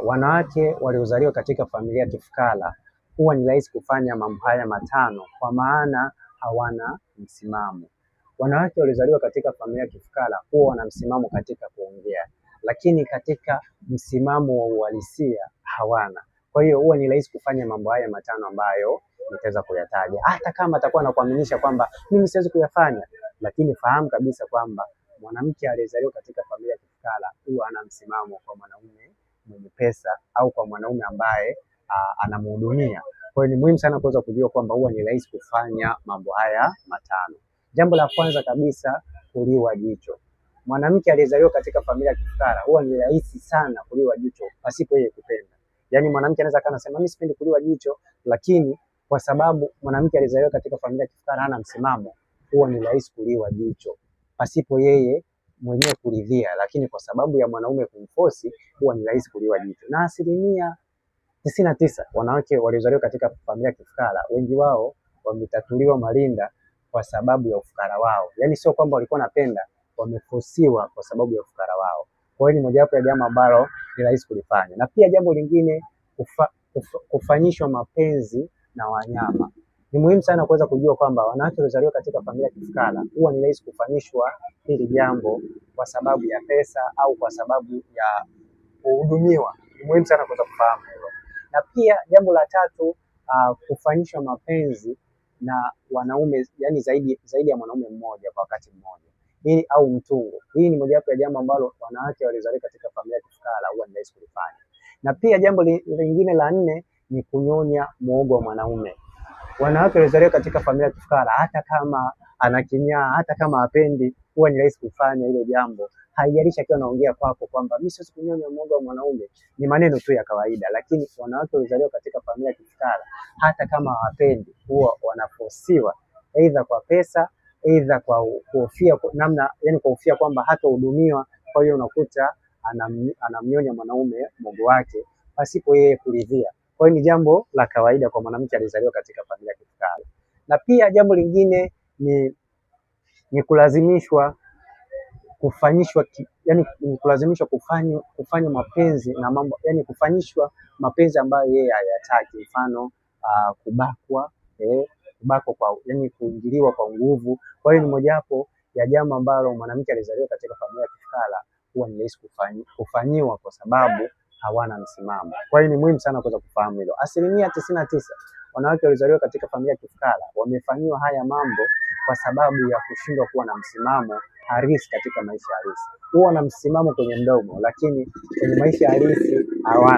Wanawake waliozaliwa katika familia kifukara huwa ni rahisi kufanya mambo haya matano kwa maana hawana msimamo. Wanawake waliozaliwa katika familia kifukara huwa wana msimamo katika kuongea, lakini katika msimamo wa uhalisia hawana. Kwa hiyo huwa ni rahisi kufanya mambo haya matano ambayo nitaweza kuyataja, hata kama atakuwa anakuaminisha kwamba mimi siwezi kuyafanya, lakini fahamu kabisa kwamba mwanamke aliyezaliwa katika familia ya kifukara huwa ana msimamo kwa mwanaume mwenye pesa au kwa mwanaume ambaye anamhudumia. Kwa hiyo ni muhimu sana kuweza kujua kwamba huwa ni rahisi kufanya mambo haya matano. Jambo la kwanza kabisa, kuliwa jicho. Mwanamke aliyezaliwa katika familia ya kifukara huwa ni rahisi sana kuliwa jicho pasipo yeye kupenda. Yaani mwanamke anaweza kana sema mimi sipendi kuliwa jicho, lakini kwa sababu mwanamke aliyezaliwa katika familia ya kifukara hana msimamo, huwa ni rahisi kuliwa jicho pasipo yeye mwenyewe kuridhia, lakini kwa sababu ya mwanaume kumfosi huwa ni rahisi kuliwa jicho. Na 99% wanawake waliozaliwa katika familia ya kifukara wengi wao wametatuliwa malinda kwa sababu ya ufukara wao. Yaani sio kwamba walikuwa wanapenda, wamefosiwa kwa sababu ya ufukara wao. Kwa hiyo ni mojawapo ya jambo ambalo ni rahisi kulifanya. Na pia jambo lingine, kufanyishwa mapenzi na wanyama. Ni muhimu sana kuweza kujua kwamba wanawake waliozaliwa katika familia ya kifukara huwa ni rahisi kufanyishwa hili jambo kwa sababu ya pesa au kwa sababu ya kuhudumiwa. Ni muhimu sana kuweza kufahamu hilo. Na pia jambo la tatu, kufanyishwa mapenzi na wanaume, yani zaidi ya mwanaume mmoja kwa wakati mmoja. Hii au mtungo. Hii ni mojawapo ya jambo ambalo wanawake waliozaliwa katika familia ya kifukara huwa ni rahisi kulifanya. Na pia jambo lingine la nne ni kunyonya muhogo wa mwanaume. Wanawake waliozaliwa katika familia ya kifukara hata kama anakinyaa, hata kama hapendi, huwa ni rahisi kufanya hilo jambo. Haijalishi akiwa anaongea kwako kwamba mimi siwezi kunyonya muhogo wa mwanaume, ni maneno tu ya kawaida, lakini wanawake waliozaliwa katika familia ya kifukara hata kama hawapendi, huwa wanafosiwa aidha kwa pesa, aidha kwa kuhofia namna, yani kuhofia kwamba hatahudumiwa. Kwa hiyo unakuta anamnyonya mwanaume muhogo wake pasipo yeye kuridhia. Kwa hiyo ni jambo la kawaida kwa mwanamke aliyezaliwa katika familia ya kifukara. Na pia jambo lingine ni kulazimishwa kufanyishwa, yani ni kulazimishwa kufanya mapenzi na mambo, yani kufanyishwa mapenzi ambayo yeye hayataki, mfano kubakwa, kubakwa kwa, yani kuingiliwa kwa nguvu. Kwa hiyo ni mojawapo ya jambo ambalo mwanamke aliyezaliwa katika familia ya kifukara huwa ni rahisi kufanyiwa kwa sababu hawana msimamo. Kwa hiyo ni muhimu sana kuweza kufahamu hilo. 99% wanawake waliozaliwa katika familia ya kifukara wamefanyiwa haya mambo kwa sababu ya kushindwa kuwa na msimamo halisi katika maisha halisi. Huwa na msimamo kwenye mdomo, lakini kwenye maisha halisi hawana.